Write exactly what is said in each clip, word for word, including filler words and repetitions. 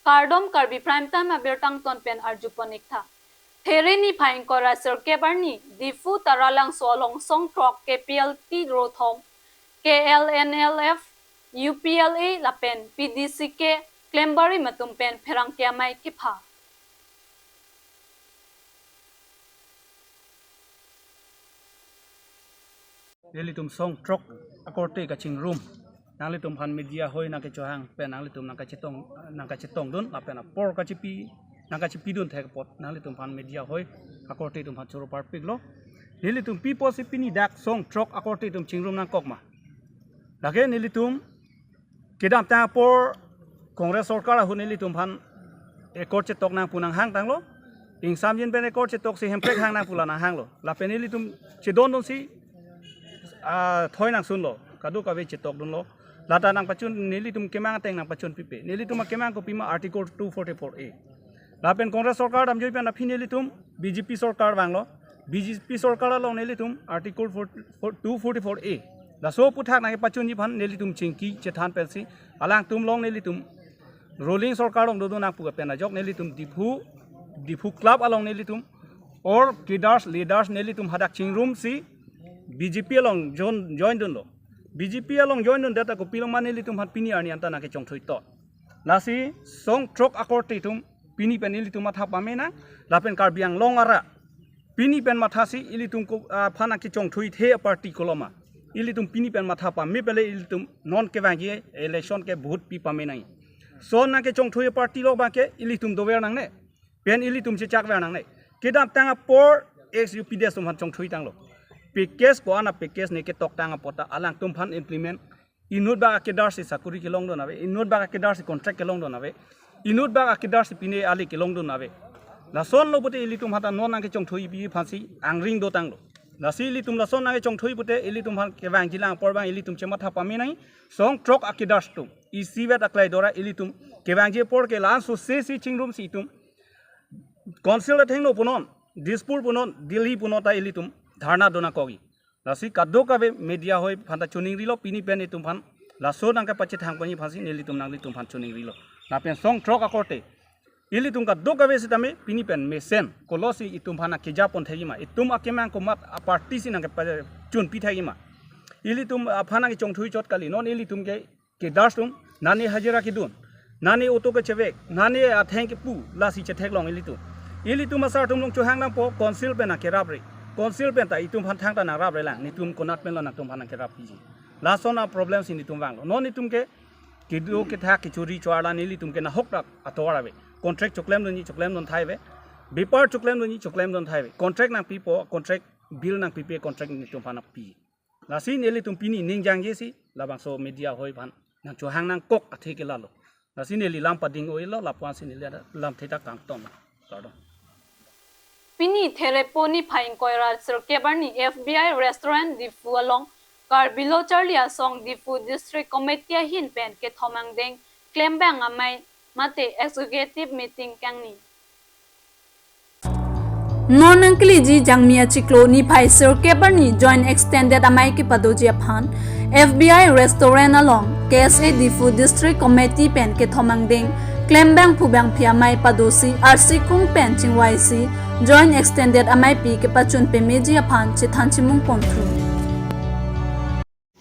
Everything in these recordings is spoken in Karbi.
Kardom, Karbi Prime Time abirta angton pen arjupon ik tha. There niphai ingkoi ra sirkep arni, Diphu Taralangso along song throk K P L T ro thom, K L N L F, U P L A lapen P D C K klem barim atum pen pherangke amei kepha. Nelitum song throk akorte kachingrum, nanglitum aphan media hoi nangkechohang pen nanglitum nangkachetong, nangkachetongdun lapen apor kachepi, nangkachepidun thek apot nanglitum aphan media hoi akorte atum aphan choro parpiklo. Nelitum pi apotsi pini dak song throk akorte atum chingrum nangkok ma? Lake nelitum kedamtang apor Congress sorkar ahut nelitum aphan accord chetok nang pu nanghangtanglo. Ingsamjin pen accord chetoksi Hemprek hang nang pu la nanghanglo. Lapen nelitum chedondunsi, ah, thoi nangsunlo, kadokave chetokdunlo. Lata nangpachun, nelitum kemang ateng nangpachun pipe. Nelitum akemang kopima Article two forty-four A. Lapen Congress sorkar damjoi pen aphi nelitum B J P sorkar vanglo. B J P sorkar along nelitum Article four, four, two forty-four A, laso aphuthak nangkepachunji aphan nelitum chingki chethan pensi alangtum along nelitum ruling sorkar along dodun nang pu pen ajok nelitum Diphu, Diphu Club along nelitum or cadres, leaders nelitum hadak chingrumsi B J P along join, joindunlo. B J P along joindundet ta kopiloma nelitum aphan pini arni anta nangkechongthui to. Lasi song throk akorte atum pini pen ilitum matha pame nang, lapen Karbi Anglong arat pini pen mathasi ilitum ko, ah, aphan nangkechongthuithe aparty koloma. Ilitum pini pen matha pame pele ilitum non kevangji election ke vote pi pame nang. Lason nangkechongthui aparty along abangke ilitum dover nangne. Pen ilitum chechakver nangne. Kedamtang apor ex U P D S atum aphan chongthuitanglo. Package ko-an a-package ne ketoktang apot ta alangtum aphan implement. Inut bak a-cadre si sakuri kelongdun ave, inut bak a-cadre si contract kelongdun ave, inut bak a-cadre si pine ali kelongdun ave. Lasonlo pute ilitum aphan ta non nangkechongthui pi aphansi angring dotanglo. Lasi ilitum lason nangkechongthui pute ilitum aphan kevangjilang apor abang ilitum chematha pame nang. Song throk a-cadre atum isivet aklai dora ilitum kevangji apor ke la-an sosesi chingrumsi itum Council athengno punon, Dispur punon, Delhi punon ta ilitum dharna do nangkokji. Lasi kadokave media hoi aphan ta choningrilo, pini pen itum aphan laso nangkepachethang ponji aphansi nelitum nanglitum aphan choningrilo. Lapen song throk akorte ilitum kadokave sitame pini pen mesen kolosi itum aphan nangkejapon thekji ma, itum akemang komat a-party si nangkepachunpi thekji ma, ilitum aphan nangkechongthui chot kali. Non ilitum ke cadres atum, nani hajira kedun, nani auto kechevek, nani atheng kepu, lasi chetheklong ilitum. Ilitum asar atum along chohang nangpo, Council pen nangkerapre. Council pen ta itum aphan thangta nangrapre lang, netum konat penlo nangtum aphan nangkerap piji. Lason a-problem si netum vanglo. Non netum ke kedo kethak kechori choarla nelitum ke nahok rak ator ave. Contract choklemdunji choklemdun thai ave. Bepar choklemdunji choklemdun thai ave. Contract nangpipo, contract bill nangpipe, contract netum aphan nangpi. Lasi nelitum pini ningjangji si labangso media hoi aphan nangchohang nangkok athe ke lalo. Lasi neli lam pading-oilo, lapuan si neli ada lamthe ta kangton. Kardom. Pini Therepo niphai ingkoi ra sirkep arni F B I Restaurant Diphu along Karbi Lo Charli Asong Diphu District Committee ahin pen kethom angdeng klembang amei mate executive meeting kangni. Non nangkeliji Jangmi achiklo niphai sirkep arni Joint Extended amei kepadoji aphan F B I Restaurant along K S A Diphu District Committee pen kethom angdeng klembang phubangphi amei padosi arsikung pen chingvaisi Joint Extended ameipi kepachun pemeji aphan chethan chimung ponthu.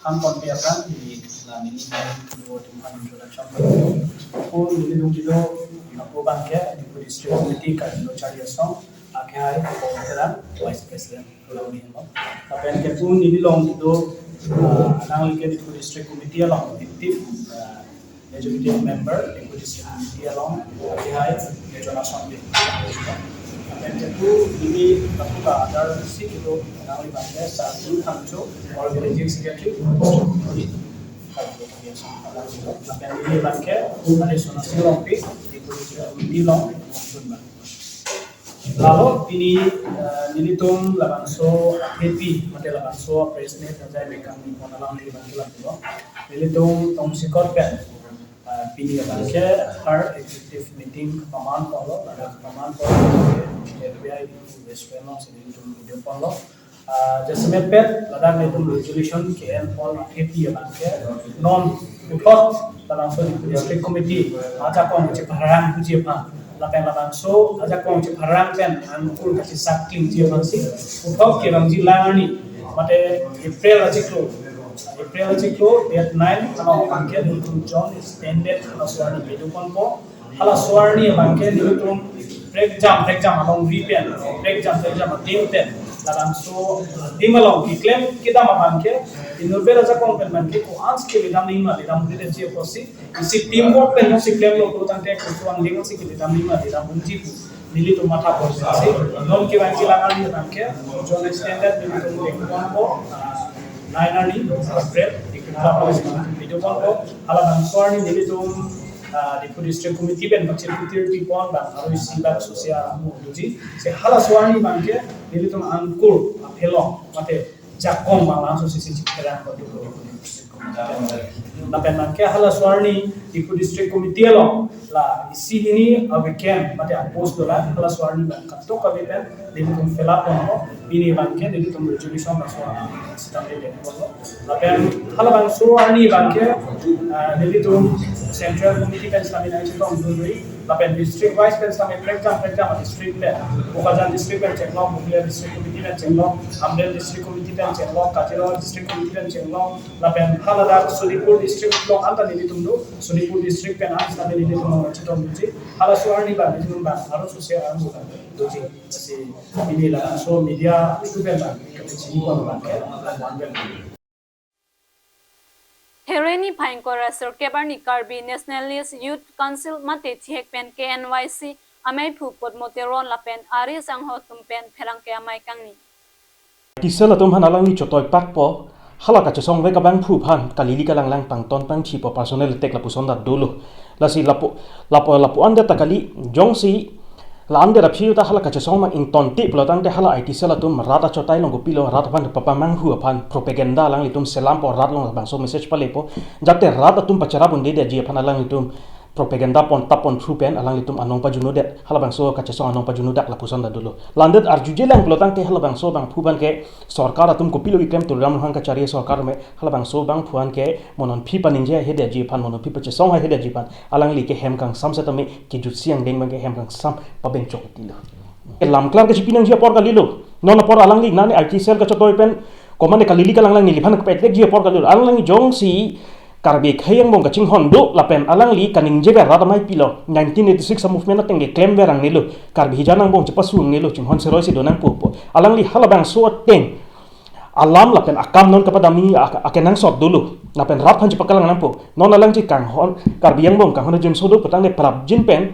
Kam kon pe akan di la nini kan do tum kan introduction ko. Ko nini dong kido, ako bangke Diphu District Committee Karbi Lo Charli Asong, ake hai ko teran Vice President lo ni mo. Lapen ke tu nini along kido, ah, nangli ke Diphu District Committee along active, ah, Executive Member, Diphu District Committee along, ake hai, Mejona Sonde. Lapen ke tu, nini lapu ka other si kido, nangli bangke, Sardu Thangcho, Organizing Secretary, Diphu District Committee. Lapen nini bangke, Adi Sonasi Rongpi, Diphu District Committee along, Mongchunba. Lalo pini, eh, nelitum labangso athepi, mate labangso press meet ajai mekang ni pon alam ni bangke lapulo. Nelitum tongsekot pen, eh, pini abangke har executive meeting paman polo, pada paman polo, F B I restaurant along si nelitum video polo. Ah, jasemet pen ladak nelitum resolution ke-en pon athepi abangke non Puthot labangso Diphu District Committee ajakong chepharang puji aphan, lapen labangso ajakong chepharang pen angkur kachesak klingji aphansi puthot kevangji lang arni, mate April achiklo, April achiklo date nine along abangke nelitum joint extended halaso arni pidun ponpo. Halaso arni abangke nelitum prekjam prekjam alongri pen, prekjam prekjam adim pen, labangso adim along keklem kedam abangke, inut pen ajakong pen abangke ko-ansi keledam nangji ma ledam un'edetji apotsi, isi teamwork pen jongsi klemlo pulo tangte koson angdeng si keledam nangji ma ledam un'edetji pu nelitum matha ponsi, non kevangji lang arni abangke joint extended nelitum dengponpo, ah, nine arni, April, dikit apa sih, pidun ponpo. Halabangso arni nelitum, ah, Diphu District Committee pen baksit putir pipon bang, aro isi bang sosial amu doji. Si halaso arni abangke nelitum angkur aphelong mate jakong bang langsung sisi chipherang ko Diphu District Committee. Lapen abangke halaso arni Diphu District Committee along la isi hini a-vacant mate a-post dolang, halaso arni abang katok kave pen nelitum fill up ponpo, pini abangke nelitum resolution laso sitame dengponpo. Lapen halabangso arni abangke, ah, nelitum Central Committee pen sitame nangchetongdunri, lapen district wise pen sitame prekjam prekjam district pen, Bokajan District pen chenglok, Bokajan District Committee pen chenglok, Hamren District Committee pen chenglok, Kachira District Committee pen chenglok, lapen haladak Sonitpur District along anta nelitum do, Sonitpur District pen an sitame nelitum nangchetongdunji, halaso arni abang nelitum abang aro sosial amu abang doji. Lasi pini labangso media itu pen abang kami chini pon abangke, lapuan pen. Phereni phai ingkoi ra sirkep arni Karbi Nationalist Youth Council mate thihek pen K N Y C ameiphu Podmo Teron lapen ari sangho atum pen pherangke amei kangni. T cell atum aphan alangli chotoi pakpo, hala kachesongvek abangphu aphan kalili kalanglang pangton pangthipo, personal attack lapuson ta dolo. Lasi lapu, lapu, lapu-an det ta kali, jongsi la-an det aphi ta hala kachesong abang ingtonte pulo tangte hala I T cell atum rat achotai along kopilo, rat aphan papamanghu aphan propaganda alanglitum selampo, rat along labangso message palepo, jate rat atum pacherap un'edetji aphan alanglitum propaganda pon tap pon through pen alanglitum anong pajunudet, halabangso kachesong anong pajunudak lapuson ta dolo. La-an det arjujelang pulo tangte halabangso abangphu aphan ke sorkar atum kopilo keklem, Tuliram Ronghang kachari sorkar me halabangso abangphu aphan ke mo non aphi paningje haihe detji aphan, mo non aphi pachesong haihe detji aphan alangli ke hem kangsam setame kejutsi angdeng abangke hem kangsam pabengchok tilo. Ke lamklar kachipi nangji apor kalilo. Non apor alangli nane I T cell kachotoi pen komane kalili kalanglang neliphan kapetekji apor kalilo. Alangli jongsi Karbi akhei angbong kachinghon do lapen alangli kaningjever rat amei pilo, nineteen eighty-six a-movement ateng keklemver angnelo, Karbi hijan angbong chepasung angnelo, chinghon seroi si do nangpo pu alangli halabangso ateng alam lapen akam non kapadamji ak-, akenangsot dolo. Lapen rat aphan chepakalang nangpo. Non alangli kanghon, Karbi angbong kanghon ajinso do pu tangte prapjin pen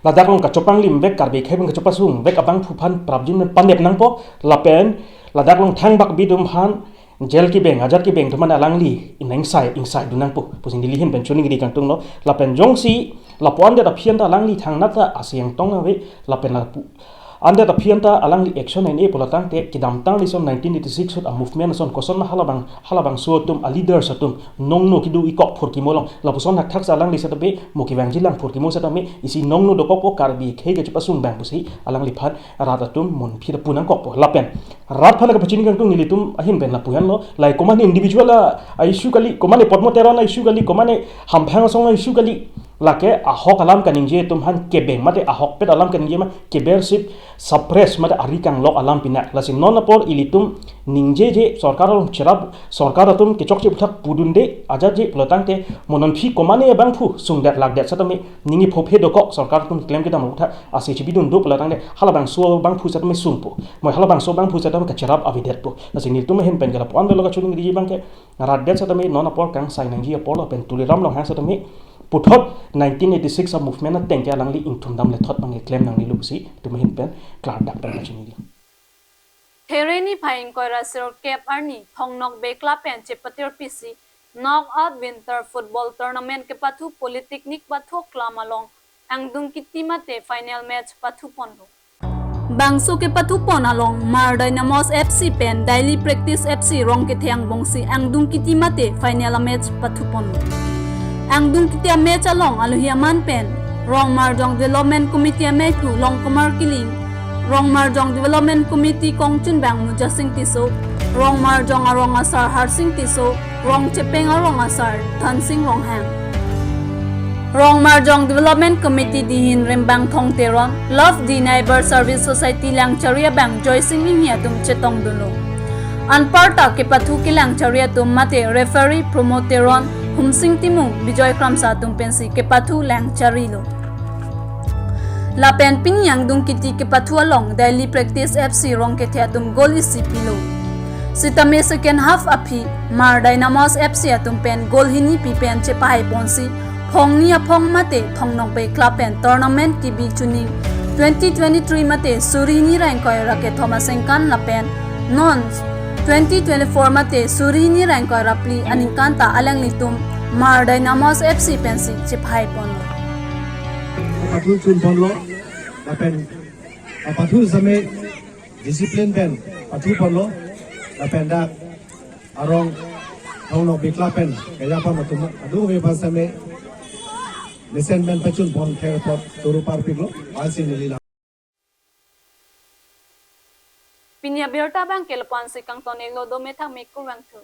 ladak along kachopanglimvek, Karbi akhei pen kachopasungvek abangphu aphan prapjin pen panep nangpo. Lapen ladak along thangbak bidum aphan jail kebeng, ajat kebeng atum aphan alangli ingsai, ingsai dun nangpo pusi neli ahin pen choningri kangtunglo. Lapen jongsi lapu-an det aphi anta alangli thangnat ta asi angtong ave, lapen lapu-an det aphi anta alangli action en-e pulo tangte kedamtang lison nineteen eighty-six ahut a-movement ason koson ma halabang, halabangso atum a-leaders atum nongno kedo ikok phurkimo along, lapuson hakthak si alangli setame mo kevangjilang phurkimo setame isi nongno dokokpo, Karbi akhei kachepasung abang pusi alangliphan rat atum mo non aphi ta pu nangkokpo. Lapen rat aphan kapachini kangtung nelitum ahin pen lapu henlo, lahai komane individual a-issue kali, komane Podmo Teron a-issue kali, komane Hamphang asong a-issue kali, lake ahok alam kaningje atum aphan kebeng mate ahokpet alam kaningje ma keber sip suppress mate ari kanglok alam pinak. Lasi non apor ilitum ningjeje sorkar along cherap, sorkar atum kechokche aphuthak pudunde, ajatje pulo tangte mo non aphi komane abangphu sungdet lakdet setame ningje phophe dokok, sorkar atum klem kedam aphuthak asi chibidun do pulo tangte halabangso abangphu setame sungpo. Mo halabangso abangphu setame kacherap avedetpo. Lasi nelitum ahin pen ke lapu-an dolo kachoningriji abangke, rat det setame non apor kangsai nangji apor lapen Tuliram Ronghang setame puthot nineteen eighty-six a-movement ateng ke alangli ingthumdam lethot abang keklem nangnelo pusi nelitum ahin pen klardak pen kachoningri. Phereni phai ingkoi ra sirkep arni Thong Nokbe Club pen chepatirpisi Knockout Winter Football Tournament kepathu Polytechnic Pathu Aklam along angdung kiti mate final match pathu ponlo. Bangso kepathu pon along Mar Dynamos F C pen Daily Practice F C Rongkethe angbongsi angdung kiti mate final a-match pathu ponlo. Angdung kiti a-match along alohi aman pen Rongmarjong Development Committee ameiphu Longkumar Killing, Rongmarjong Development Committee kongchunbang Mujasing Tisso, Rongmarjong arong asar Harsing Tisso, Rong Chepeng arong asar Thansing Ronghang. Rong Marjong Development Committee dihin Rembang Thong Teron, Love the Neighbor Service Society Langchari abang Joysing Inghi atum chetongdunlo. Anparta kepathu kelangchari atum mate referee Pramod Teron, Humsing Timung, Bijoy Kramsa atum pensi kepathu langcharilo. Lapen pini angdung kiti kepathu along Daily Practice F C Rongkethe atum goal isi pilo. Sitame second half aphi Mar Dynamos F C atum pen goal hini pi pen chepahai ponsi Phongni Aphong mate Thong Nokbe Club pen tournament kebi chuning twenty twenty-three mate suri hini ra ingkoi ra kethom asengkan lapen non twenty twenty-four mate suri hini ra ingkoi ra phli aningkan ta alanglitum Mar Dynamos F C pensi chepahai ponlo. Pathu chun ponlo, lapen, ah, pathu same discipline pen pathu ponlo, lapen dak arong Thong Nokbe Club pen kejapam atum adu ve pa same mesen pen pachun pon ther pot turu parpiklo, ansi neli la. Pini abirta abang ke lapu-an si kangton-iklo, dome thakme, kurvangthu.